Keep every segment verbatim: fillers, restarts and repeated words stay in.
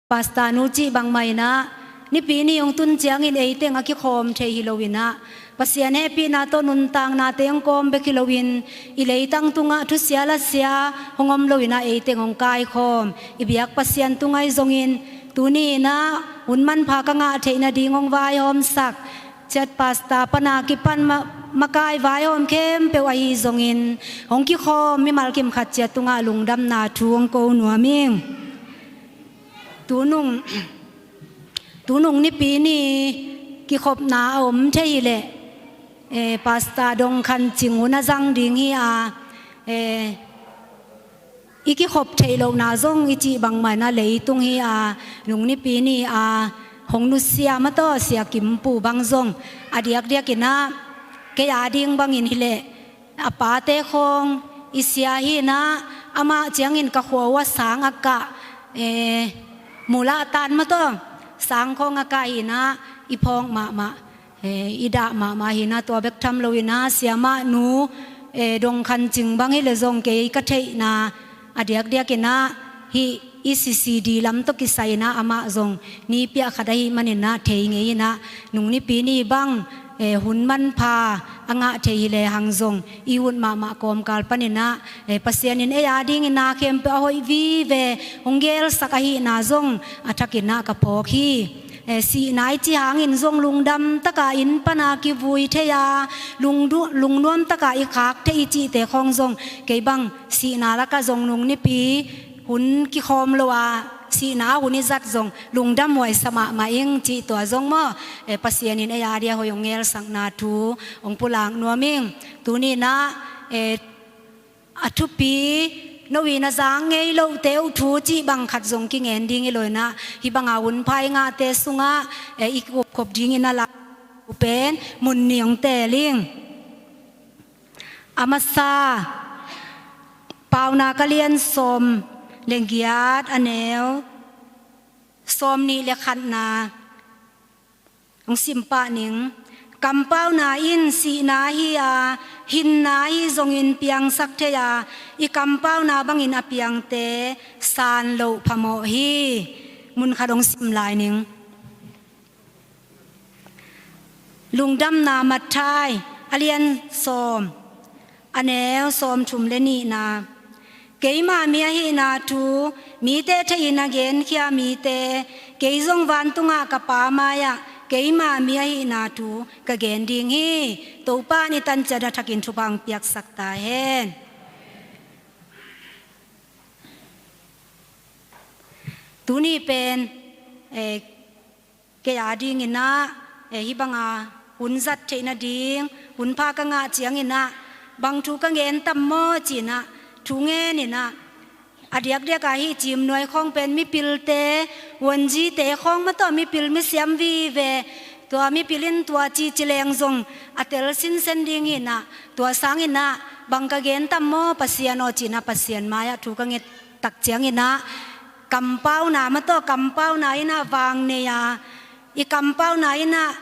Pastor nu cih bangmah inah, Nipi ni hong tun ciangin eiteng a kikhawm thei hi loinah, Pasian hehpihna tawh nuntaknate hong kawm bek hi loin, i leitang tungah thusia lasia hong om loinah eiteng hong kaikhawm i biak Pasian tungah hi zongin, tuni inah hun manpha ka ngah theih nading hong vaihawmsak ciat pastor pana kipan ma-, makai vaihawm khempeuh ahi zongin, hong kikhawm mimal kim khat ciat tungah lungdamna thu hong ko nuam ing. Tunung, tunung Nipi ni kikhopna a om thei hileh, eh, Pastor Dong Khan Cing hun a zang ding hi a, eh, i kikhop theih lohna zong i cih bangmah inah leitung hi a, nung Nipi ni a hong nusia mah tawh Sia Kim Pu bang zong a diakdiak inah kei a ding bangin hileh a pate khawng i sia hi inah, amah ciangin ka khua uh a sang a kah, eh, mulahtan mah tawh sang khawng a kah hi inah, i phawk mahmah, eh, i dah mahmah hi inah, tua bek tham lo inah siamah nu, eh, Dong Khan Cing bang hileh zong kei ka theihna a diakdiak inah hih i C C D lam tawh kisai inah amah zong ni piah khat ahih maninah thei ngei inah, nung Nipi ni bang, eh, hun manpha a ngah thei hileh hang zong i ut mahmah kawmkal paninah, eh, Pasian in ei a dingin na khempeuh a hoih vive hong gelsak ahihna zong a thakinah ka phawk hi. Eh, sihna i cih hangin zong lungdam taka inn pana kivui thei a, lungdu-, lungnuam taka i khak thei i cihte khawng zong kei bang sihna lakah zong nung Nipi hun kikhawm lo a, sihna a hun i zat zong lungdam huaisa mahmah ing cih tua zong maw, eh, Pasian in ei a dia hoih hong ngelsakna thu hong pulak nuam ing. Tuni inah, eh, a thupi, no in a zang ngei lohte uh thu cih bang khat zong kingen ding hi lo inah, hih banga hun pha i ngahte sungah, eh, i kupkhop dingin a la pen mun nih hong teel ing. A masa, Paunak a lian sawm le giat, a neu sawm nih le khatna hong sim pah ning. Kampauna in sihna ahi a, hinna ahi zongin piangsak thei a, i kampauna bangin a piangte san loh phamawh hi. Mun khat hong sim lai ning. Lungdamna Matthai a lian sawm, a neu sawmthum le nihna. Keima mi ahihna thu mite theihin a genkhia mite, kei zong vantungah ka Pa mai-ah keima mi ahihna thu ka gen ding hi. Topa in i tan ciat a thakin thupha hong piaksak ta hen. Tuni pen, eh, kei a dinginah, eh, hih banga hun zat theih nading hun pha ka ngah cianginah, bang thu ka gen tam maw cinah thu ngeninah, a diakdiakah hih Cimnuai khawng pen mipilte, Wonjite khawng mah tawh mipil misiam vive, tua mipil in tua cici leng zong a tel sinsen ding hinah, tua sanginah bang ka gen tam maw Pasian aw cinah Pasian mai-ah thu ka nget tak cianginah, kampauna mah tawh kampauna innah vang nei a, i kampauna innah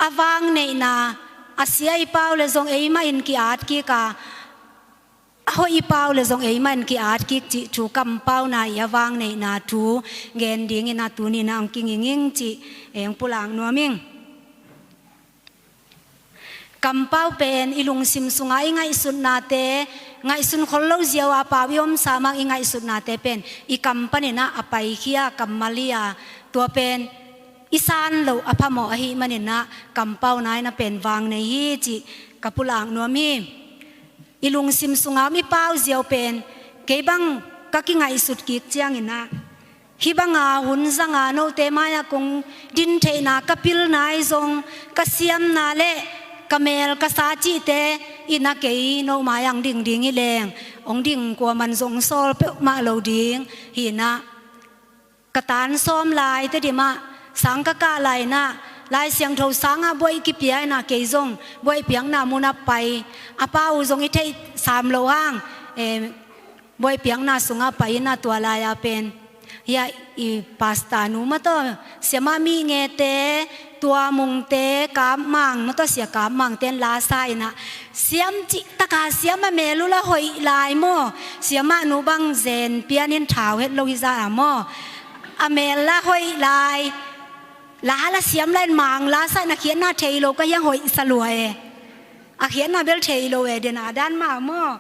a vang neihna, a sia i pau le zong eimah in ki-at kik a, a hoih i pau le zong eimah in ki-at kik cih thu kampauna i a vang neihna thu gen dinginah tuninah hong kinginging cih hong pulak nuam ing. Kampau pen i lungsim sungah i ngaihsutnate, ngaihsun khol lo ziau a pau i omsa mang i ngaihsutnate pen i kam paninah a paikhia kammal hi a, tua pen i san loh a phamawh ahih maninah kampauna innah pen vang nei hi cih ka pulak nuam hi. I lungsim sungah om i pau ziau pen kei bang ka kingaihsut kik cianginah, hih banga hun zanga note mai-ah kong din theihna ka pilna ahi zong, ka siamna le ka mel ka sa cihte innah kei no mai-ah hong ding ding hi leng, hong ding kuaman zong sawl peuhmah lo ding hinah, ka tan sawm lai Tedim ah sang ka kah lai innah, Lai Siangtho sangah buaih kipia innah kei zong buaih piakna munah pai, a pau zong i theih sam loh hang, eh, buaih piakna sungah pai innah tua lai-a pen, hia i pastor nu mah tawh siamah mihngete, tua mungte, Kap Mang mah tawh sia Kap Mangte in lasa innah, siam cih taka siam a mel uh la hoih lai maw, siamah nu bang zen pianin thau het lo hi zah a maw, A mel la hoih lai, la la siam lai, mang la sa in a khiatna thei lo ka hiang hoih sa lua e. A khiatna bel thei lo e, den a dan mah maw.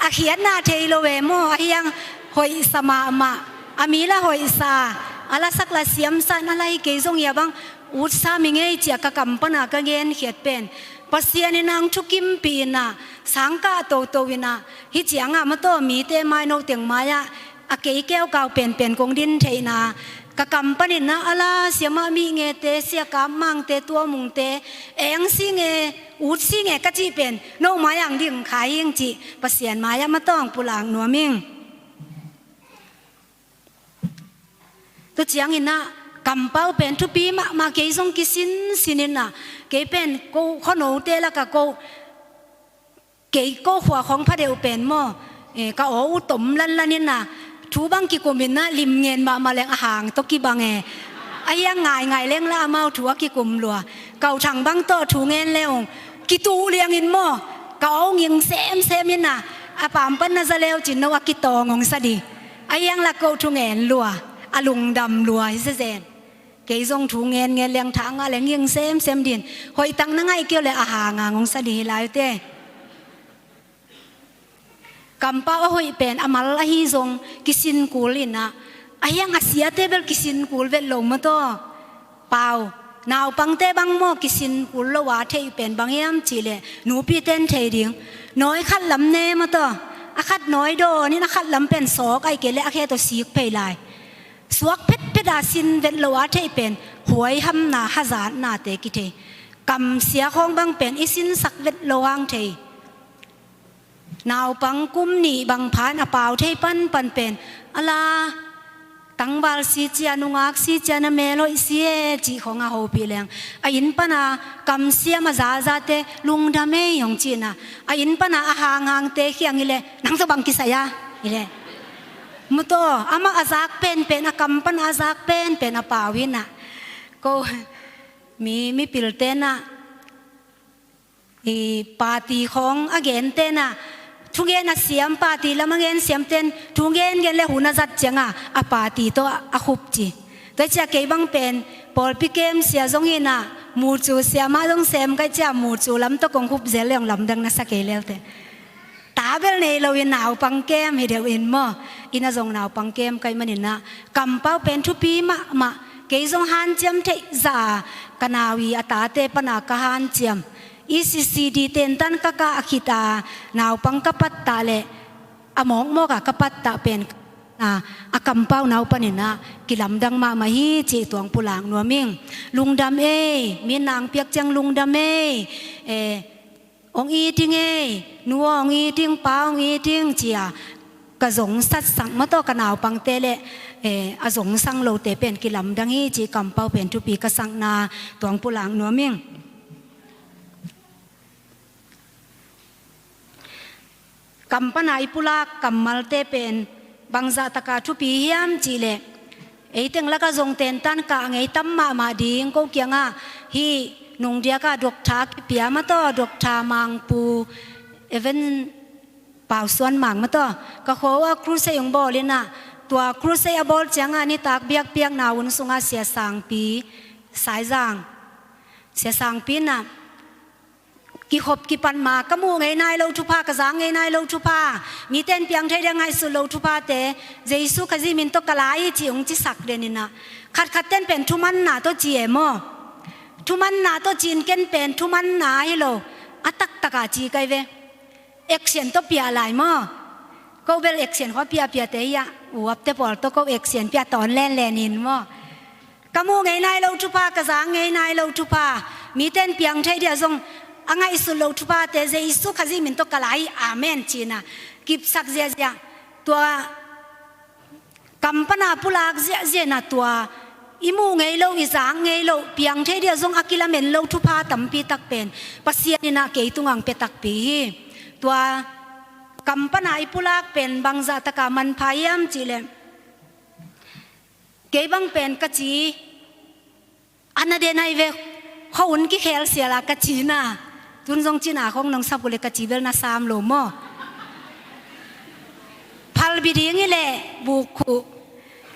A khiatna thei lo e maw, a hiang hoih sa mahmah. A mi la hoih sa, a la sak la siam sa in a la hi kei zong hi a bang ut sa mi ngei ci a ka kam pan a ka gen khiat pen. Pasian in ang thukimpih in a, sangkah toto in a, hi ciang a maw taw mite mai no teng mai ah, a kei keukau penpen kong din theihna, ka kam panin a la siamah mi ngete, sia kap mangte, tua mungte, eng si nge, ut si nge ka cih pen, no mai ang ding kha hing cih, Pasian mai ah maw taw pulak nuam ing. Tu ciangin a, kampau pen thupi mahmah kei zong kisinsin in a, kei pen ko khuanote lak a ko, kei ko khua khawng pha deuh pen maw, eh, ka aw uh tom lanlan in a, thu bang kikum in a, lim ngen mahmah leng a hang tawh kibang e. A hiang ngaingai leng la amau thu a kikum lua. Kau thang bang tawh thu ngen le ung kituh liang in maw, ka aw uh nging semsem in a, a pam pan na za leu cin no a kitawng ung sa di. A hiang la ko thu ngen lua, a lungdam lua hi zezen. Kei zong thu ngen ngen leng thang a leng hing semsem din. Hoih tak na ngaih kei uh le a hang a ngong sa di hi lai uh te. Kampau a hoih pen a mal ahi zong kisin kul in a, a hiang a siate bel kisin kul vet lo maw taw. Pau, naupangte bang maw kisin kul lo a theih pen bang hiam cih leh, nupite in thei ding. Nawi khat lam ne maw taw. A khat nawi dawn in a khat lam pen sawk aih kei leh a khe tawh sik phei lai. Suak phetphet a sin vet lo a theih pen huaihamna hazatnate kithei. Kamsia khawng bang pen i sinsak vet lo hang thei. Naupang kum nih bang phan a pau thei panpan pen a la tangval si cia, nungak si cia, na mel hoih si e cih khawng a hopih leng a inn pan a kamsiam a zazate lungdam ei hong cihna, a inn pan a a hanghangte khiang hi leh nang tawh bang kisai a hi leh. Maw taw, amah a zak penpen, a kam pan a zak penpen a pau hi na. Ko mi, mipilte na, i party khawng a gente na, thugen a siam, party lam a ngen siamten thugen gen le hun a zat ciang a, a party tawh a khup ci. Tua cia kei bang pen pawlpi kem sia zong hi na, mucu sia mah zong sem kai cia mucu lam tawh kong khup zel le hong lamdang na sa kei leu te. Ta bel nei lo in naupang kem hi deuh in maw. Inn a zong naupang kem kai manin a, kampau pen thupi mahmah. Kei zong hanciam theih zah a, ka nau i a tate pan a ka hanciam. E C C D tentan ka kah khit a, naupang ka pattah leh a mawkmawk a ka pattah pen a, a kampau nau panin a kilamdang mahmah hi cih tuang pulak nuam ing. Lungdam ei, mi nang piak ciang lungdam ei. Eh, hong it ing ei, nu aw hong it ing, pa hong it ing ci a ka zong satsak maw taw ka naupangte leh, eh, a zong sang lote pen kilamdang hi cih kampau pen thupi ka sakna tuang pulak nuam ing. Kam pan a i pulak kammalte pen bangzah taka thupi hiam cih leh, ei teng lak a zong tentan kah ngei tam mahmah ding, ko kiang a hih nungdiak a doctor kipia maw taw, Doctor Mangpu, Evan Pausuan Mang maw taw, ka khua uh a crusade hong bawl in a, tua crusade a bawl ciang a nitak biakpiakna hun sung a Sia Sangpi, Saizang, Sia Sangpi na, kikhop kipat ma, ka muh ngei nai lo thupha, ka zak ngei nai lo thupha, mite in piang thei dia ngaihsut lo thuphate, Jesu Khazih min tawh ka la hi ci hong cisak den in a, khatkhat ten pen thumanna tawh ci e maw. Thumanna tawh ci in ken pen thumanna hi lo, a taktak a ci kai ve. Action tawh pia lai maw. Ko bel action khawng piapiate hi a, uapte pawl tawh ko action pia tawn lenlen in maw. Ka muh ngei nai lo thupha, ka zak ngei nai lo thupha, mite in piang thei dia zong a ngaihsut lo thuphate, Jesu Khazih min tawh ka la hi, amen ci in a kipsak ziazia. Tua kam pan a pulak ziahziah in a, tua i muh ngei lo, i zak ngei lo, piang thei dia zong a kilamen lo thupha tampi tak pen Pasian in a kei tungah hong pia takpi hi. Tua kam pan a i pulak pen bangzah taka manpha hiam cih leh, kei bang pen ka ci a na den ahi ve, khua hun kikhel sial a ka ci na. Tun zong cina khawng nong sap uh leh ka ci bel na sam lo maw. Phalbi ding hi leh buk khuh,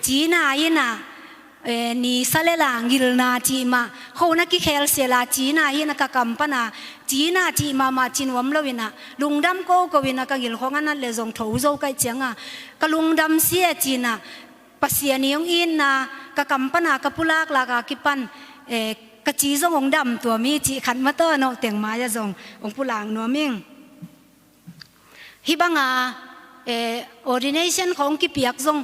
Cina in ah, eh, ni sa le la ngilna cih mah, khona kikhel sia la cina in ah ka kam pan a, cina cih mahmah ci nuam lo in ah, lungdam koko in ah ka ngil khong a nat le zong tho zo ka hih ciang a, ka lungdam sia cina, Pasian i hong itna, ka kam pan a ka pulak lak a kipan, eh, ka ci zong hong dam tuam hi cih khat mah tawh, note teng mai ah zong hong pulak nuam ing. Hih bang a, eh, ordination khong kipiak zong,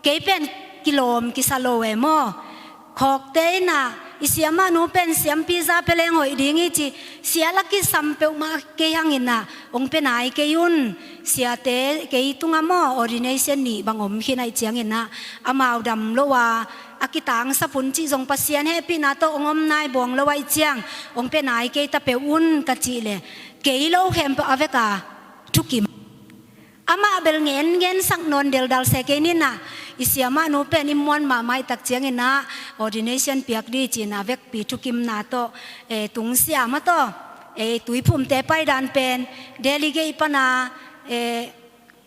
kei pen kilawm kisa lo e maw. Khawkte in ah, i siamah nu pen siampi za pia leng hoih ding hi ci, sia la kisam peuhmah kei hang in ah, hong pia nai kei un. Siate kei tung ah maw, ordination nih bang om khin ahih ciang in ah, amau dam lo a, a kitangsap un cih zong Pasian hehpihna tawh hong om nai buang lo ahih ciang, hong pia nai kei ta peuh un ka cih leh, kei lo khempeuh a vek a thukim. Amah bel ngen ngen sak nawn deldal se kei ni in ah, i siamah nu pen i muan mahmah i tak ciang in ah, ordination piak di ci in ah vekpi thukimna tawh, eh, tungsia mah tawh, eh, Tuiphumte paidan pen, delegate pan a, eh,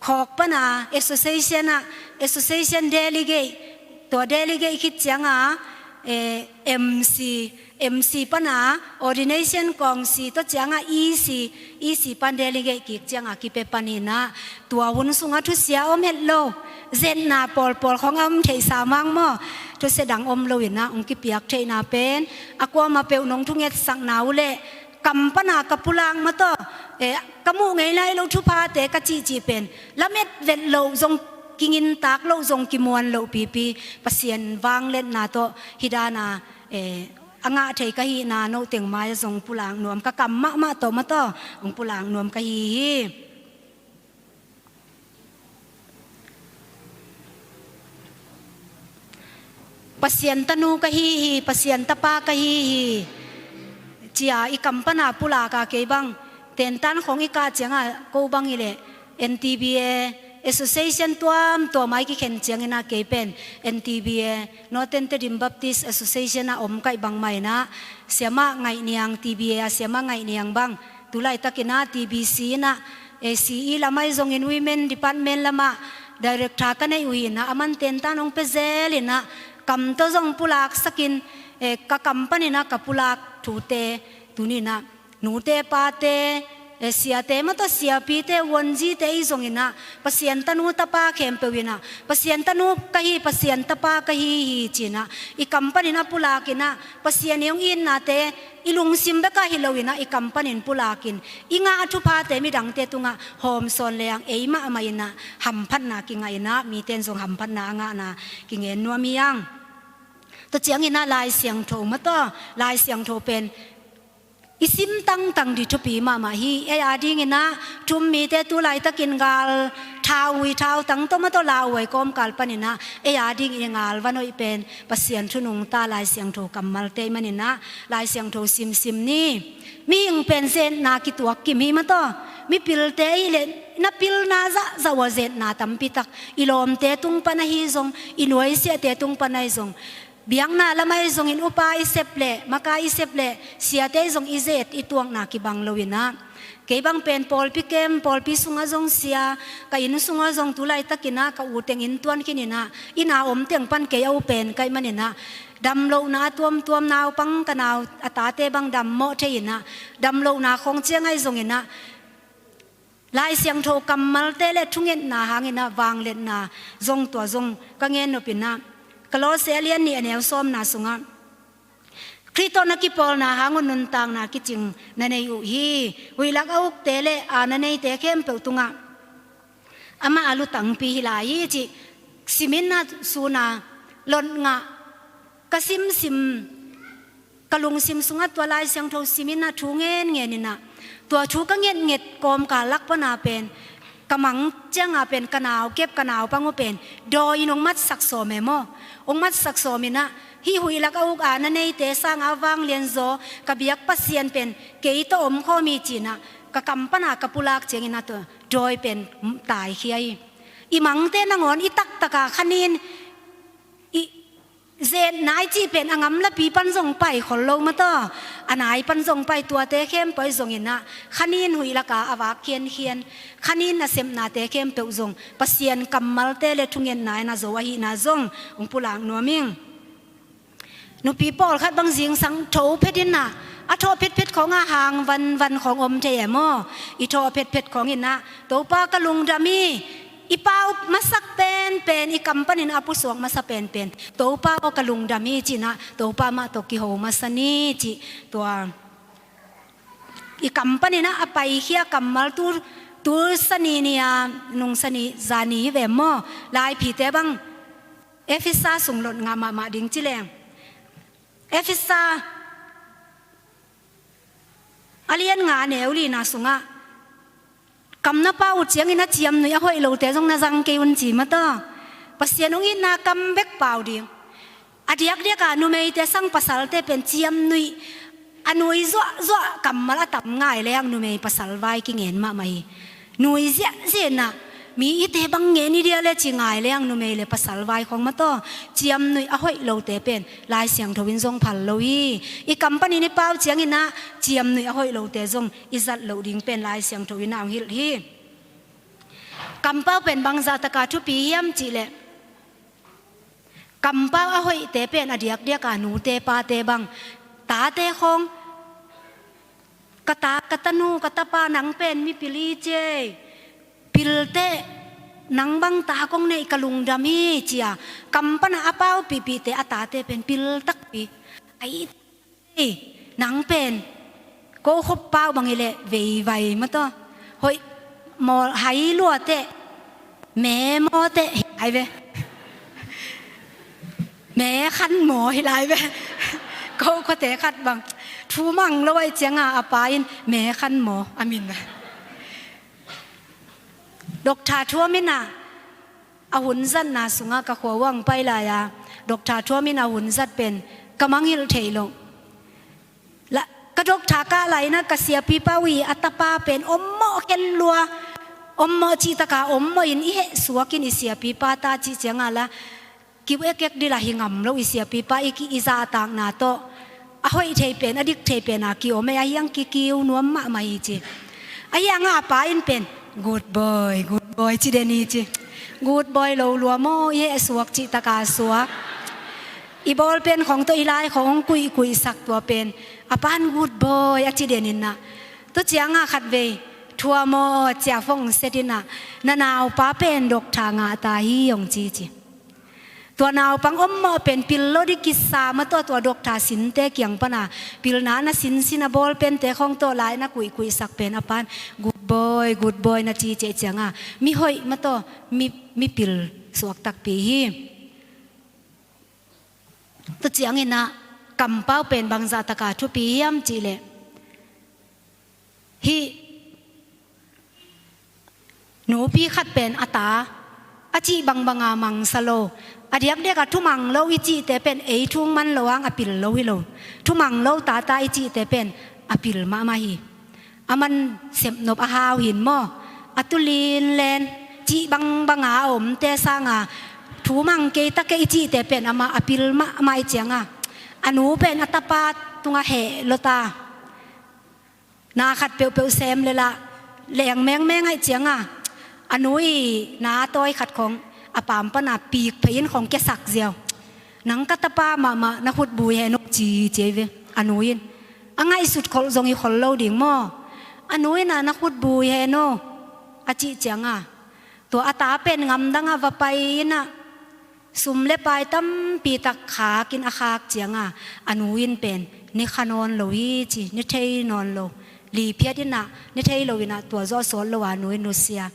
khawk pan a, association ah, association delegate, tua delegate khit ciang a, eh, M C, M C pan a, ordination kawng C tawh ciang a, E C, E C pan delegate kik ciang a kipia pan in ah, tua hun sung ah thusia om het lo, zetna pawlpawl khong a om theih sa mang maw, thusia dang om lo in ah, hong kipiak theihna pen, a kuamah peuh nong thungetsakna uh leh, kam pan a ka pulak mah tawh, eh, ka muh ngei lai lo thuphate ka cihcih pen, lamet vet loh zong, kingintak loh zong, kimuan loh pipi, Pasian vangliatna tawh, hih dan a, eh, a ngah thei ka hihna, note teng mai ah zong pulak nuam, ka kam mahmah tawh mah tawh, hong pulak nuam ka hi hi. Pasian tanu ka hi hi, Pasian tapa ka hi hi, ci a i kam pan a pulak a kei bang, tentan khong i kah ciang a ko bang hi leh, N T B A, association tuamtuam a i kikhen ciang in ah kei pen, N T B A, Northern Tedim Baptist Association ah om ka hih bang mah in ah, siamah Ngaih Niang, T B A a siamah Ngaih Niang bang, tu laitak in ah T B C in ah, eh, C E lam ah zong in women department lam ah director ka neih uh hi in ah, aman tentan hong pia zel in ah, kam tawh zong pulaksak in, eh, ka kam pan in ah ka pulak thute, tuni in ah, nute pate, eh, siate mah tawh, siapite, uanzite i zong in ah, Pasian tanu tapa khempeuh in ah, Pasian tanu ka hi, Pasian tapa ka hi hi ci in ah, i kam pan in ah pulak in ah, Pasian i hong itnate, i lungsim bek ah hi lo in ah, i kam pan in pulak in, i ngah thuphate midangte tung ah hawmsawn leng, ei mahmah in ah hamphatna kingah in ah, mite in zong hamphatna a ngahna kingen nuam hi hang. Tua ciang in ah Lai Siangtho mah tawh, Lai Siangtho pen i sim tangtang ding thupi mahmah hi. Ei a ding in ah, thu-um mite tu laitak in gal, thau ui, thautang tawh mah tawh lauhuai kawmkal pan in ah, ei a ding in ah ngal va hoih pen, Pasian thu nungta, Lai Siangtho kammalte ahih man in ah, Lai Siangtho simsim ni. Mihing pen zetna kituak kim hi mah tawh, mipilte ahih leh, na pilna zahzah uh a zetna tampi tak, i lawmte tung pan ahi zong, i nuaisiahte tung pan ahi zong, biakna lam ah zong in upa i sep leh, maka i sep leh, siate zong i zet i tuakna kibang lo in ah, kei bang pen pawlpi kem, pawlpi sung ah zong sia, ka inn sung ah zong tu laitak in ah ka u teng inntuan khin in ah, inn a om teng pan kei a u pen ka hih man in ah, damlohna a tuamtuam, naupang ka nau a tate bang dammawh thei in ah, damlohna khong ciang ah zong in ah, Lai Siangtho kammalte leh thungetna hang in ah vangliatna zong, tua zong ka ngen nop in ah, Kolose a lian nih a neu sawmna sung ah, Khrih tawh na kipawlna hang un nuntakna kicing na nei uh hi. Huih lak a ukte leh a na neite khempeuh tung ah, amah a lutangpi hi lai hi cih, sim in ah, sun a, lot ngah, ka simsim, ka lungsim sung ah tua Lai Siangtho sim in ah, thu ngen ngen in ah, tua thu ka ngetnget kawmkal lak pan a pen, ka mang ciang a pen, ka naukep, ka naupang uh pen, dawi in hong matsak sawm e maw. Hong matsak sawm in ah, hih huih lak a uk a na neite sang a vanglian zaw, ka biak Pasian pen kei tawh om khawm hi ci in ah, ka kam pan a ka pulak ciang in ah tua dawi pen taikhia hi. I mangte nangawn i taktak a kha ni in, i Zetna i cih pen a ngamlapi pan zong pai khol lo mataw. A nai pan zong pai, tuate khempeuh zong in ah, khanin huih laka a vak khiankhian, khanin nasepnate khempeuh zong Pasian kammalte le thungetna in a zo ahihna zong hong pulak nuam ing. Nupi pawlkhat bang zingsang tho phet in ah, a thawh phetphet khawng ah hang vanvan khawng om thei e maw? I thawh phetphet khawng in ah, Topa ka lungdam hi, i pau masak penpen, i kam panin a pusuak masa penpen, Topa aw ka lungdam hi ci-in ah, Topa mah tawh kiho masa ni cih tua. I kam panin ah a paikhia kammal tu, tu sani ni a, nung sani zani hi ve maw? Laiphite bang Efesa sung lot ngah mahmah ding ci leng. Efesa a lian nga a neu lina sungah, kam na pau uh ciangin a ciamnuih a hoih lote zong na zang kei un ci mataw. Pasian hong itna kam bek pau ding. A diakdiak a numeite sang pasalte pen ciamnuih a nui zuahzuah kammal a tam ngai leng numei pasal vai kingen mahmah hi. Nui ziahziah in ah, mi ite bang ngen i dia le ci ngai leng numei le pasal vai khawng mataw, ciamnuih a hoih lote pen Lai Siangtho in zong phal lo hi. I kam panin i pau ciangin ah ciamnuih a hoih lote zong i zat loh ding pen Lai Siangtho in ah hong hilh hi. Kampau pen bangzah taka thupi hiam cih leh, kampau a hoihte pen a diakdiak a nute pate bang, tate khawng, ka ta, ka tanu, ka tapa, nang pen mipil hi ci ei, pil teh, nang bang ta kong neih ka lungdam hi ci a, kam pan a a paupihpihte a tate pen pil takpi, a it ei, nang pen ko khop pau bang hi leh veivai mataw, hoih maw, hai lua teh, me maw teh hi lai ve. Me khan maw hi lai ve. Ko khuate khat bang thu mang lo ahih ciangin a pa in me khan maw a min a. Doctor thuam in ah, a hun zatna sungah ka khua uah pai lai a, doctor thuam in a hun zat pen ka mangngilh thei lo. La, ka doctor kah lai in ah ka siapipa uh i a tapa pen ommawh khen lua, ommawh cih taka ommawh in i heh suak in i siapipa ta cih ciangin la, kiu ekek dila hi ngam lo i siapipa i ki, i zahtakna tawh. A hoih thei pen, a dik thei pen a kiom ei, a hiang kikiu nuam mahmah hi ci. A hiangah a pa in pen, "Good boy, good boy," ci den hi ci. Good boy lo lua maw, i heh suak cih taka suak. I ball pen khawng tawh i lai khawng hong kuihkuihsak tua pen, a pan good boy a ci den in ah. Tua ciangah khatvei, thua maw cia fong set in ah, "Na naupa pen doctor ngah ta hi," hong ci ci. Tua naupang ommawh pen pil lo ding kisa mataw, tua doctor sinte kiang pana pilna na sinsin a ball pente khawng tawh lai na kuihkuihsak pen a pan, "Good boy, good boy," na ci ciah ciangin, mihoih mataw, mi, mipil suak takpi hi. Tua ciangin ah, kampau pen bangzah taka thupi hiam cih leh, hih nupi khat pen a ta a cih bangbanga mangsa lo. A diakdiak a thumang lo i cihte pen ei thung man lo ang a pil lo hi lo. Thumang lo tata i cihte pen a pil mahmah hi. A man sepnop a hau hin maw. A tulin len cih bangbanga a omte sanga thumang kei ta kei i cihte pen amah a pil mahmah i cianga, a nu pen a tapa tunga heh lo ta. Na khat peuhpeuh sem le lah, leng mengmeng ahih cianga, a nu i na tawi khat khawng a pam pana pik phei in khawng kiasak ziau. Nang ka tapa mahmah, na khut bui hen aw ci, ci ei ve, a nu in. A ngaihsut kholh zong hi khol lo ding maw. A nu in ah na khut bui hen aw a cih cianga, tua a ta pen ngamdangah va pai in ah, sum le pai tampi tak khakin a khak cianga, a nu in pen ne kha nawn lo hi ci, ne thei nawn lo. Liphiat in ah, ne thei lo in ah, tua zawh sawt lo a nu in nusia.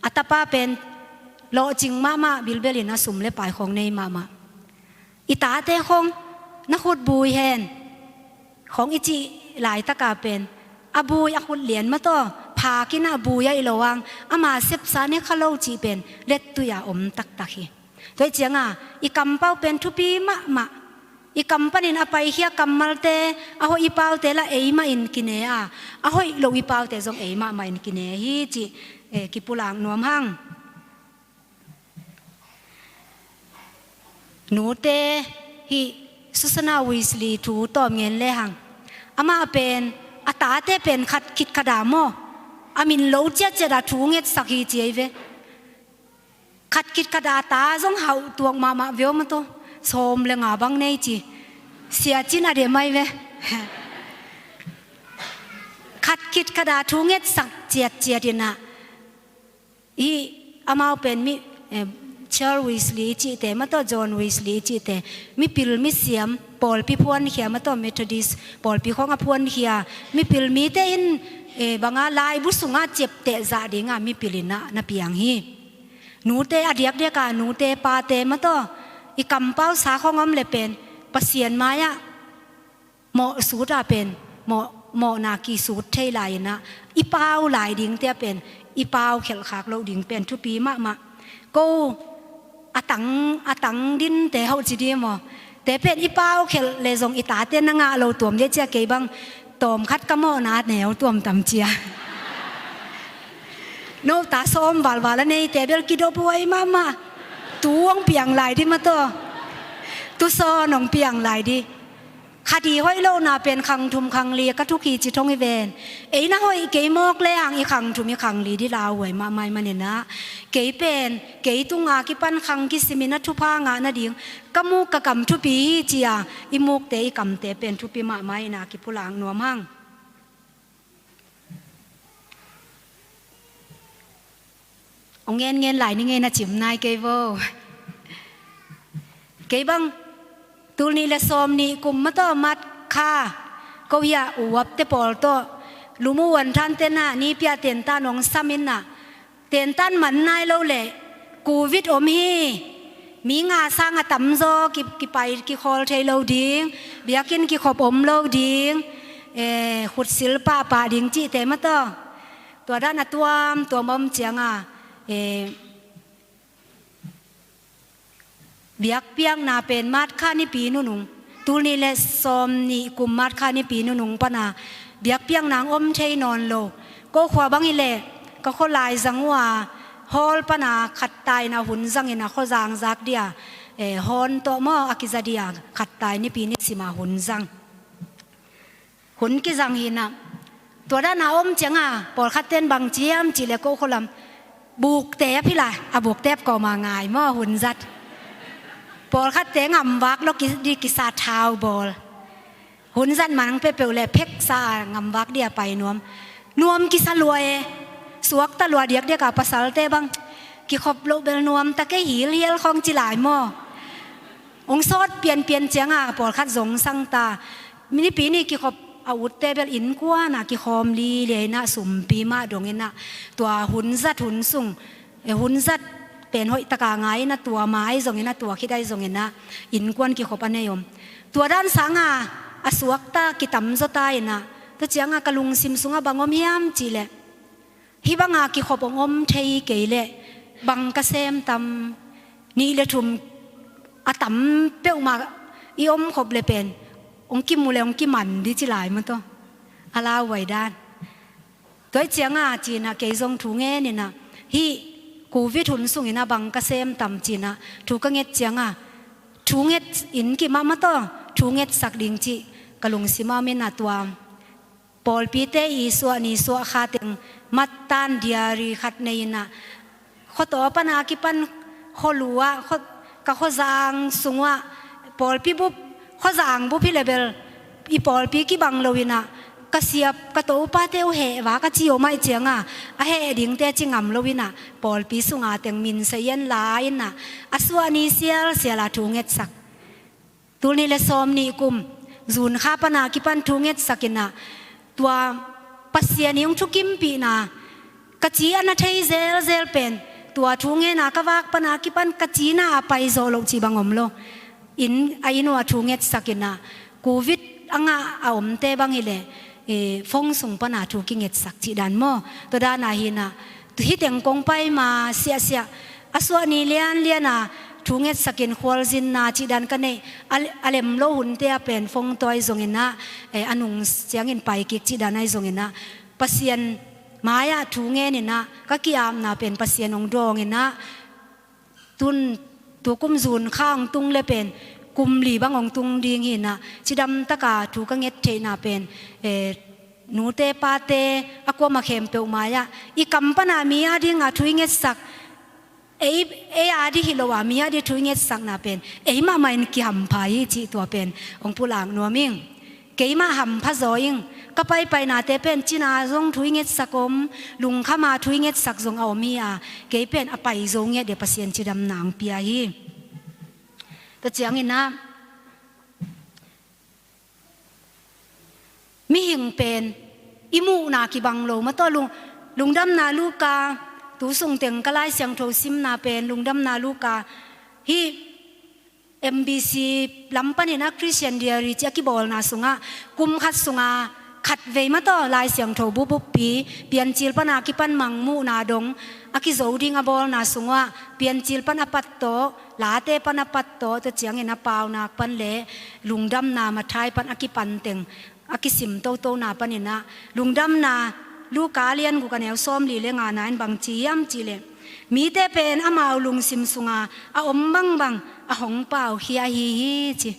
A tapa pen lawhcing mahmah, bilbel in ah sum le pai khawng nei mahmah. I tate khawng na khut bui hen khawng i cih laitaka pen, a bui a khut lian mataw, phakin ah a bui a i lo ang, ama sepsa ne kha lo cih pen lettui a om taktak hi. Tua hi cianga, i kampau pen thupi mahmah. I kam panin a paikhia kammalte, a hoih i paute lah eimah in kine a, a hoih lo i paute zong eimahmah in kine hi cih, eh, kipulak nuam hang. Nute, Hih Susana Wesley thu tawm ngen lehang, amah pen a tate pen khat khit khat a maw, a min lo ciatciat a thu ngetsak hi ci ei ve. Khat khit khat a ta zong hauh tuak mahmah veu maw taw, sawm le nga bang nei ci. Sia cin a dem ai ve. Khat khit khat a thu ngetsak ciatciat inah, hih amau pen mi, eh, Charles Wesley i cihte maw taw, John Wesley i cihte, mipil misiam, pawlpi phuankhia maw taw, Methodist pawlpi khawng a phuankhia mipil mite in, eh, banga laibu sungah ciapteh zah dinga mipil inah na piang hi. Nute a diakdiaka, nute pate maw taw, i kampau sa khawng om le pen Pasian mai-ah mawh sut a pen mawh, mawhna kisut thei lai inah, i pau lai dingte a pen i pau khelh khak loh ding pen thupi mahmah. Ko a tang, a tang dinte hauh ci di maw, te pen i pau khelh le zong i tate na ngah lo tuam dia cia, kei bang tawm khat ka mawhna neu tuam tam cia. No ta sawm valval a neite bel kidop huai mahmah. Tu hong piang lai di maw taw, tu sawn hong piang lai di. Khat i hoih lohna pen khang thum khang li ka thuk hi ci thong hi ven. Ei na hoih kei mawk lehang i khang thum i khang li di lauhuai mahmah i maninah, kei pen kei tunga kipan khang kisimin a thupha ngah nading ka muk ka kam thupi hi ci-a i mukte i kamte pen thupi mahmah inah kipulak nuam hang. Hong ngen ngen lai ni ngei na cim nai kei vo. Kei bang tul nih le sawm nih kum maw taw, March kha, ko hiah uapte pawl tawh lumuan thantenah ni pia tentan hong sam inah, tentan man nai lo leh Covid om hi. Mi nga sang a tamzaw ki, kipai kikhawl thei lo ding, biakinn kikhop om lo ding, eh, khutsil pahpah ding cihte maw taw. Tua dan a tuamtuam om cianga, eh, biakpiakna pen March kha nipi nunung, tul nih le sawm nih kum March kha nipi nunung pana biakpiakna hong om thei nawn lo. Ko khua bang hi leh ka khualai zang uh a, hall pana khat taina hun zangin a khuazang zak dia, eh, hawn tawh maw a kiza dia khat tai nipi nisima hun zang. Hun kizang hinah, tua dana om cianga pawlkhatten bang ciam cihleh ko khualam bukte a phila, a bukte a kawma ngai maw, hun zat. Pawlkhatte ngamvak lo ki, di kisa thau bawl. Hun zat mang peuhpeuh le pheksa a ngamvak dia pai nuam. Nuam kisa lua e, suakta lua diakdiaka pasalte bang kikhop loh bel nuam ta kei, hilhial khawng ci lai maw. Hong sawt pianpian cianga pawlkhat zong sangta. Nipi ni kikhop a utte bel innkuana kikhawm liliainah sumpi mah donginah tua hun zat hun sung, eh, hun zat pen hoihtaka ngai inah tua mai zonginah tua khit ai zonginah innkuan kikhop a nei om. Tua dan sanga a suakta kitamzawta inah tua cianga ka lungsim sungah bang om hiam cihleh, hih banga kikhop hong om thei kei leh bang ka sem tam, nih le thum a tam peuhmah i omkhop le pen hong kimu le hong kiman di ci lai maw taw. A lauhuai dan. Tua hi cianga cinah kei zong thu ngeninah hih Covid hun sunginah bang ka sem tam cinah thu ka nget cianga thu nget in kimah maw taw, thu ngetsak ding cih ka lungsimah om inah tua pawlpite i suah ni suah kha teng mattan diary khat nei inah, khuataw pana kipan khualu ah, khua, ka khuazang sungah pawlpi bup, khuazang bup hi le bel i pawlpi kibang lo inah, ka siap ka topate uh heh vak a ci om ai cianga a heh dingte ci ngam lo inah pawlpi sunga teng min sa ian la inah a suah ni sialsiala thu ngetsak. Tul nih le sawm nih kum June kha pana kipan thu ngetsak inah tua Pasian i hong thukimpihna ka ci a na thei zelzel pen tua thu ngena ka vak pana kipan ka cina a pai zawh loh ci bang om lo. Inn, a inn uh a thu ngetsak inah Covid a ngah a omte bang hileh, eh, phone sung pana thu kingetsak cih dan maw. Tua dana hinah hih teng kong pai ma siahsiah a suah ni lianliana thu ngetsakin khualzinna cih dan ka neih a, a lem lo hunte a pen phone tawh ai zonginah, eh, a nung ciangin pai kik cih dan ai zonginah Pasian mai-ah thu ngeninah ka ki-apna pen Pasian hong dawnginah tun tukum June kha hong tung le pen kum li bang hong tung ding hi-in ah, cidam taka thu ka nget theihna pen, eh, nute pate a kuamah khempeuh mai-ah i kam pana mi adinga thu i ngetsak, ei, ei a ding hi lo a mi a ding thu i ngetsakna pen ei mahmah in kihampha hi cih tua pen hong pulak nuam ing. Keimah hampha zaw ing, ka paipainate pen cina zong thu i ngetsak om, lungkhama thu i ngetsak zong a om hi a, kei pen a pai zo ngiat ding Pasian cidamna hong pia hi. Tua ciangin ah, mihing pen i muhna kibang lo mah tawh lung, lungdamna Luka, tu sungteng ka Lai Siangtho simna pen lungdamna Luka, hih M B C lam panin ah Christian Diary ci a kibawlna sungah kum khat sunga khatvei mah tawh Lai Siangtho bupbuppi, Piancil pana kipan Mangmuhna dong a kizo ding a bawlna sungah Piancil pan a pat tawh, Late pan a pat tawh, tua ciangin a Paunak pan le lungdamna Matthai pan a kipan teng a kisim totona panin ah, lungdamna Luka a lian guk a neu sawmli le ngana in bang ci hiam cih leh, mite pen amau lungsim sunga a om bangbang a hong paukhia ahi hi ci.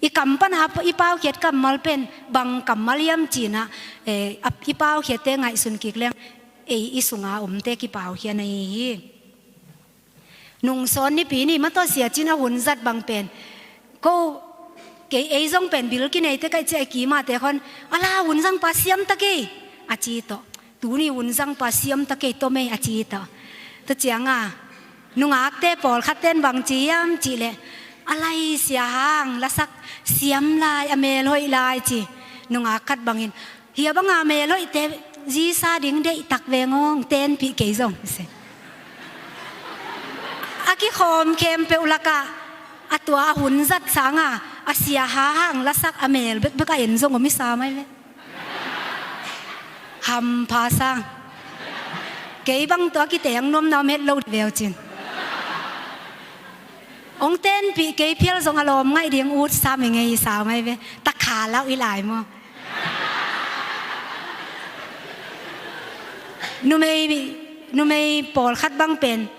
I kam pana i paukhiat kammal pen bang kammal hiam ci-in ah, eh, a, i paukhiatte ngaihsun kik leng, ei i sunga omte kipaukhia na hi hi. Nungsawn Nipi ni mah tawh Sia Cin a hun zat bang pen, ko, kei ei zong pen bil kinei teh ka hih ciang i kimahte khawng, "A la, hun zangpa siam ta kei," a ci tawh. "Tuni hun zangpa siam ta kei, Tom ei," a ci tawh. Tua ciangin nungakte pawlkhatte in bang ci hiam cih leh, "A lai, Sia Hang lasak siam lai, a mel hoih lai," ci. Nungak khat bangin, "Hih banga mel hoihte zisa ding deihtak veng aw, tenpih kei zong," ci. A kikhawm khempeuh lakah a tua a hun zat sangin a Sia Hang lasak a mel bekbek a en zong om i sa mai ve. Hampha sang. Kei bang tawh a kiteng nuam na om het lo ding ve uh cin. Hong tenpih kei phial zong a lawm ngaih ding ut sam i ngei i sa mai ve. Takha lau i lai maw. Numei, numei pawlkhat bang pen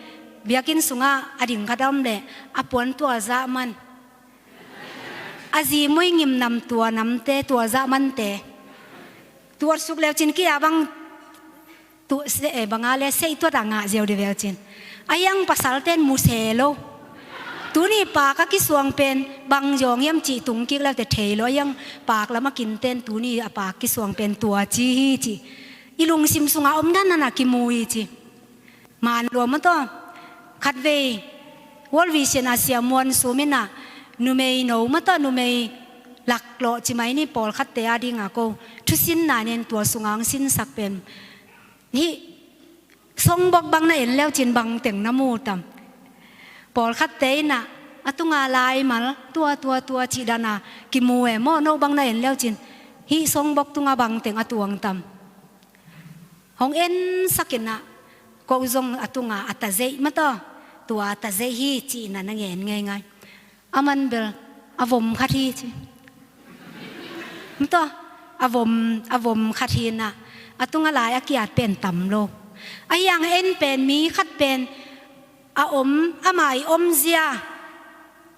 biakinn sungah a ding khat a om leh a puan tualzah man, a zi mui ngim nam tua namte, tualzah mante tuat suk leu cin kia bang tu, se, eh, banga le seih tuat a ngah ziau ding ve uh cin. A hiang pasalten mu se lo. Tuni paak a kisuang pen bang zawng hiam cih tung kik leute thei lo. A hiang paak lam a kinten tuni a paak kisuang pen tua ci hi ci. I lungsim sunga om dan nana kimu hi ci. Maan lua mah tawh. Khatvei World Vision a Sia Muan Sum in ah, numei no mah tawh, numei laklawh ci mai ni, pawlkhatte a dinga ko thusinna nen tua sunga hong sinsak pen, hih songbok bang na en leu cin bang teng na mu tam. Pawlkhatte in ah a tunga laimal tua, tua, tua cih dana kimu e maw, no bang na en leu cin hih songbok tunga bang teng a tuang tam. Hong ensak in ah, ko zong a tunga a tazeih mah tawh, tua a tazeih hi ci-in ah na ngen ngeingai. Aman bel a vom khat hi ci. Mah tawh, a vom, a vom khat hi-in ah, a tunga lai a kiat pen tam lo. A hiang en pen mi khat pen a om, ama i omzia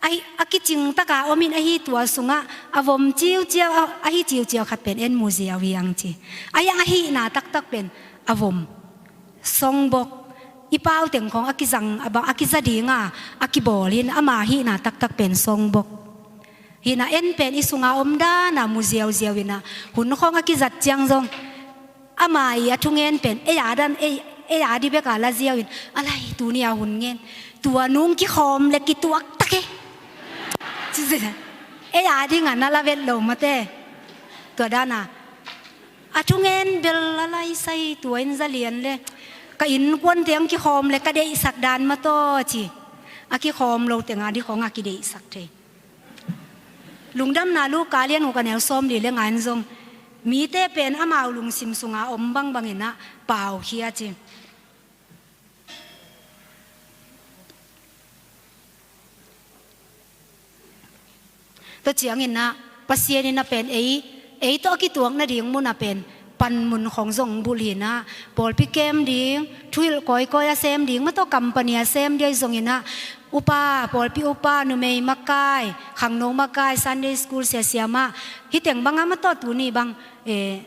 a, a kicing taka om in, ahi tua sungah a vom ciuciau, a, ahi ciuciau khat pen en mu ziau hi ang ci. A hiang a hihna taktak pen a vom, songbok, i pau teng khawng a kizang, a ba, a kiza dinga a kibawl hi-in, ama hihna taktak pen songbok. Hihna en pen i sunga om dana mu ziauziau in ah, hun khawng a kizat ciang zong ama i a thungen pen ei a dan, ei, ei a ding beka la ziau in, a lai, tuni a hun ngen tua nung kikhawm le kituak ta kei. Ei a dinga na la vet lo mate. Tua dana a thungen bel a lai sai, tua in za lian le ka innkuante hong kikhawm le ka deihsak dan mah tawh ci. A kikhawm lo tenga ding khawng a kideihsak thei. Lungdamna Luka lian guk a neu sawmli le nga in zong, mite pen amau lungsim sunga om bangbang in ah paukhia ci. Tua ciangin ah Pasian in ah pen ei, ei tawh a kituak nading mun ah pen panmun khong zong bulh hi inah, pawlpi kem ding, thuhilh kawikawi a sem ding, mataw company a sem ding ahi zong inah, upa, pawlpi upa, numei makai, khangno makai, Sunday school siasia mah, hih teng bangah mataw tuni bang, eh,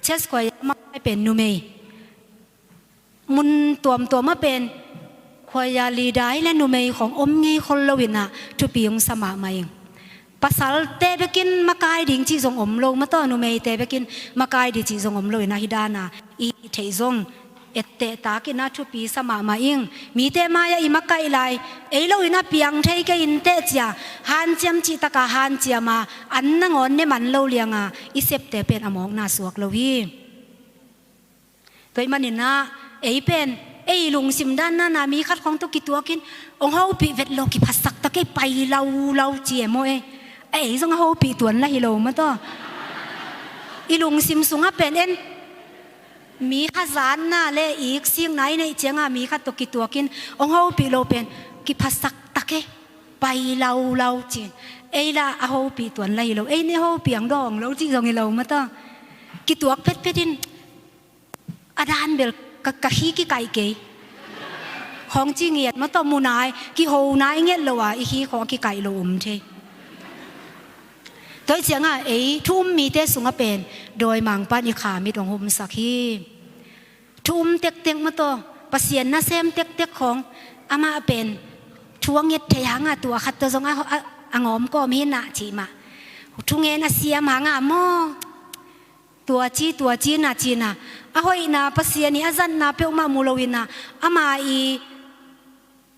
church choir makai pen numei. Mun tuamtuam ah pen choir leader hi le numei khong om ngei khol lo inah thupi hong sa mahmah ing. Pasalte bekin makai ding cih zong om lo, mataw numeite bekin makai ding cih zong om lo inah hih dana i theih zong etteh tak inah thupi sa mahmah ing. Mite mai-ah i makaih lai, ei lo inah piang thei kei inteh cia hanciam cih taka hanciam a, an nangawn ne man lo lianga i septe pen a mawkna suak lo hi. Tua ahih maninah ei pen ei lungsim dan nana mi khat khong tawh kituakin hong hopih vet lo, kiphasak ta kei, pai laulau ci e maw e. Ei zong a hopih tuan la hi lo mataw. I lungsim sungah pen en mi khat zatna le iksikna i neih cianga mi khat tawh kituakin hong hopih lo pen kiphasak ta kei, pai laulau ci. Ei la a hopih tuan la hi lo, ei ne hopih ang dawng lo cih zong hi lo mataw. Kituak phetphet in a dan bel ka, ka hi kikaih kei. Khong ci ngiat mataw, mu nai, kiho nai ngiat lo a, i hi khong a kikaih lo om thei. Tua ahih cianga ei thu um mite sungah pen dawimangpan i khamit hong humsak hi. Thu um tektek mataw, Pasian nasem tektek khong amah pen thu a nget thei hanga tua khat tawh zong a, a, a ngawm kawm hi inah cih mah. Thungen a siam hanga maw. Tua ci, tua ci na ci na. A hoihna, Pasian i a zatna peuhmah mu lo inah, ama i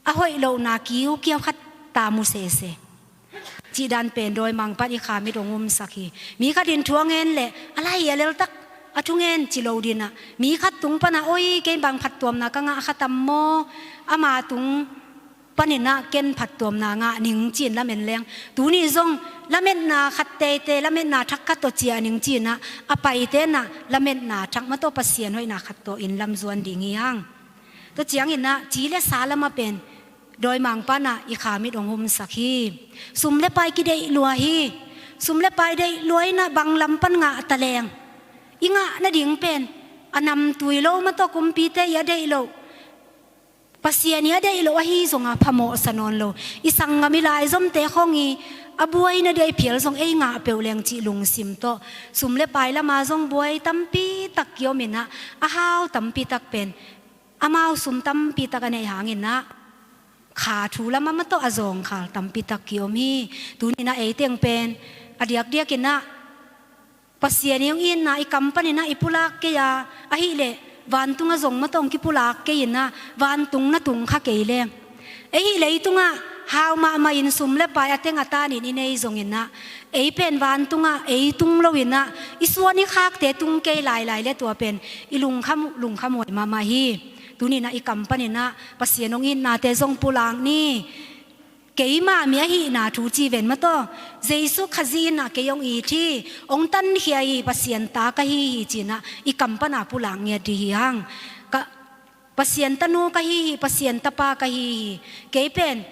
a hoih lohna kiukiau khat ta mu sese. Cih dan pen dawimangpan i khamit hong humsak hi. Mi khat in thu a ngen leh a lai a leltak a thungen ci lo dinah, mi khat tung panah, oi, kei bang phattuamna ka ngah kha tam maw, ama tung paninah ken phattuamna ngah ning ci-in lamen leng, tuni zong lametna khat teitei, lametna thak khat tawh ciah ning ci-inah a paite nah lametna thak mataw, Pasian hoihna khat tawh inn lam zuan ding hi hang. Tua cianginah ci le sa lamah pen dawimangpanah i khamit hong humsak hi. Sum le pai kideih lua hi. Sum le pai deih lua inah bang lam pan ngah ta leng, i ngah nading pen a namtui lo mataw, kumpite i a deih loh, Pasian i a deih loh ahi zonga phamawhsa nawn lo. I sanggam i laizomte khong i a buaina dia i phial zong ei ngah peuh leng cih lungsim tawh sum le pai lama zong buai tampi tak kiom inah, a hau tampi tak pen amau sum tampi tak a neih hanginah kha thu lama mataw a zawngkhal tampi tak kiom hi. Tuninah ei teng pen a diakdiakinah Pasian i hong itna i kam paninah i pulak kei a, ahih leh vantungah zong mataw hong kipulak kei inah vantung na tung kha kei leng, ei hih leitungah hau mahmah in sum le pai a teng a tanin i nei zonginah, ei pen vantungah ei tung lo inah i suan i khakte tung kei lailai le tua pen i lungkham, lungkham huai mahmah hi. Tuninah i kam paninah Pasian hong itnate zong pulak ni. Keima mi ahihna thu ci ven mataw. Jesu Khazih inah kei hong it hi, hong tankhia hi, Pasian ta ka hi hi ci-inah i kam pana pulak ngiat dih hi hang. Ka, Pasian tanu ka hi hi, Pasian tapa ka hi hi. Kei pen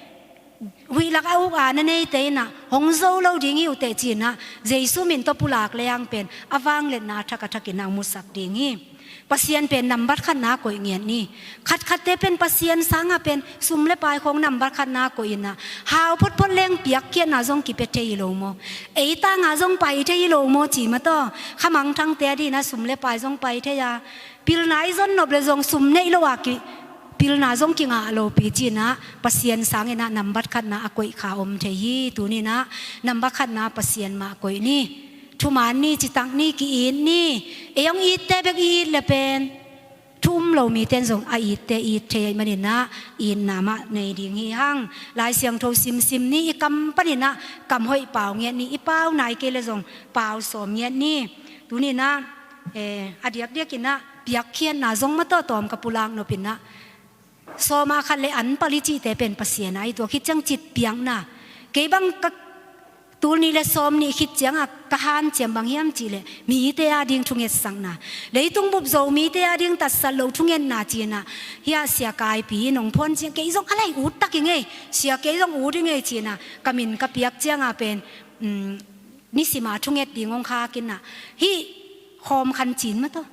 huih lak a uk a na neite inah hong zo lo ding hi uh teh ci-inah Jesu min tawh pulak le hang pen a vangliatna a thak a thakin a hong musak ding hi. Pasian pen nambat khatna koih ngiat ni. Khatkhatte pen Pasian sangah pen sum le pai khong nambat khatna koih inah, hau photphot leng piakkhiatna zong kipia thei hi lo maw? Ei tanga zong pai thei hi lo maw ci mataw? Kha mangthangte a dinah sum le pai zong pai thei a, pilna i zon nop le zong sum neih lo a ki, pilna zong kingah lopi ci-inah Pasian sanginah nambat khatna a koih kha om thei hi. Tuninah nambat khatna Pasian mah koih ni. Thuman ni, citak ni, ki-it ni. Ei hong itte bek i it le pen thu um lo mite in zong a itte it thei ahih maninah itna mah nei ding hi hang. Lai Siangtho simsim ni, i kam paninah kam hoih pau ngiat ni, i pau nai kei le zong pau sawm ngiat ni. Tuninah, eh, a diakdiakinah piakkhiatna zong mataw tawm ka pulak nopinah sawma khat le an pali cihte pen Pasian a i tuak hi ciang citpiakna. Kei bang ka tul nih le sawm nih khit cianga ka hanciam bang hiam cihleh mite a ding thungetsakna, leitung bup zo mite a ding tatsat loh thungetna cinah, hiah Sia Kaipi in hong phuan ciang kei zong a lai ut tak i ngei, sia kei zong ut i ngei cinah ka min ka piak cianga pen, um, nisima thunget ding hong khak inah, hih khawm khan cin mah tawh.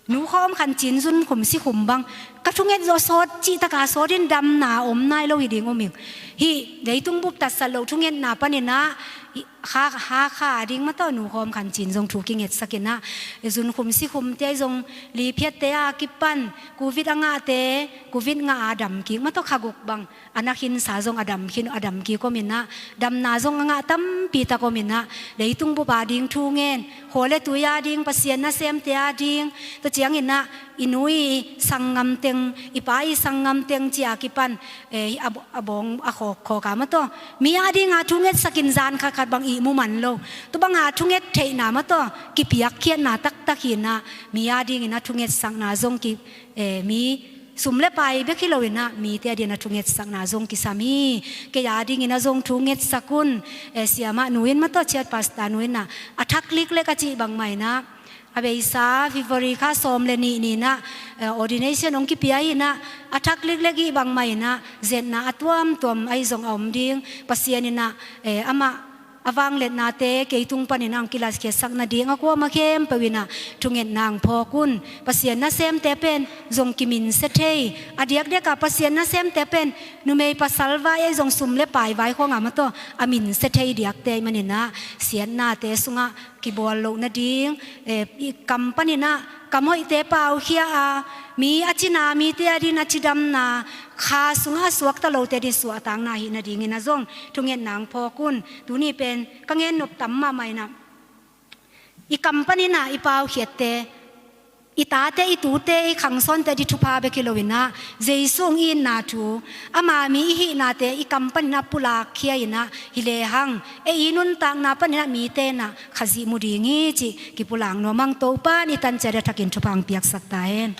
Nu khawm khan cin zun khum si khum bang. Ka thunget zawh sawt cih taka sawt in damna om nai lo hi ding om ing. Hih leitung bup tatsat loh thungetna panin ah, hih, ha, Hakha a ding mah tawh nu khawm khan cin zong thu kingetsak in ah, zun khum si khumte zong liphiatte a kipan, Covid a ngahte, Covid ngah a dam kik mah tawh kha guk bang. A na khinsa zong a dam khin, a dam kik om in ah, damna zong a ngah tampi tak om in ah, leitung bup a ding thu ngen, khua le tui a ding, Pasian nasemte a ding, tua ciangin ah, i nu i sanggam teng, i pa i sanggam teng ci a kipan, eh, a, a bawng a khawk khawk a mah tawh. Mi a ding a thungetsak in zan khat khat bang ihmu man lo. Tua bang a thunget theihna mah tawh, kipiakkhiatna taktak hi in ah, mi a dingin a thungetsakna zong ki, eh, mi sum le pai bek hi lo in ah, mite a dingin a thungetsakna zong kisam hi. Kei a dingin a zong thungetsak un, eh, siamah nu in mah tawh, chiat pastor nu in ah, a thak liklek a cih bangmah in ah, a beisa February kha sawm le nih ni in ah, eh, ordination hong kipia hi in ah, a thak liklek hi bangmah in ah, zetna a tuamtuam ahi zong a om ding, Pasian in ah, eh, amah a vangliatnate kei tung panin ah hong kilatkhiatsak nading a kuamah khempeuh in ah thungetna hong phawk un. Pasian nasemte pen zong kiminsia thei, a diakdiak a Pasian nasemte pen numei pasal vai ahi zong sum le pai vai khawng a mah tawh a minsia thei diakte ahih manin ah siatnate sungah kibawl loh nading, eh, i kam panin ah kam hoihte paukhia a, mi a cina, mite a dingin a cidamna, kha sungah a suakta lote a dingin suahtakna hi nadingin ah zong thungetna hong phawk un. Tuni pen ka gen nop tam mahmah in ah, i kam panin ah i paukhiatte, i tate, i tute, i khangsawnte a dingin thupha bek hi lo in ah, Jesu hong itna thu, ama mi i hihnate i kam panin ah pulakkhia in ah, hi lehang ei i nuntakna panin ah mite in ah Khazih mu ding hi cih kipulak nuam ing. Topa in i tan ciat a thakin thupha hong piaksak ta hen.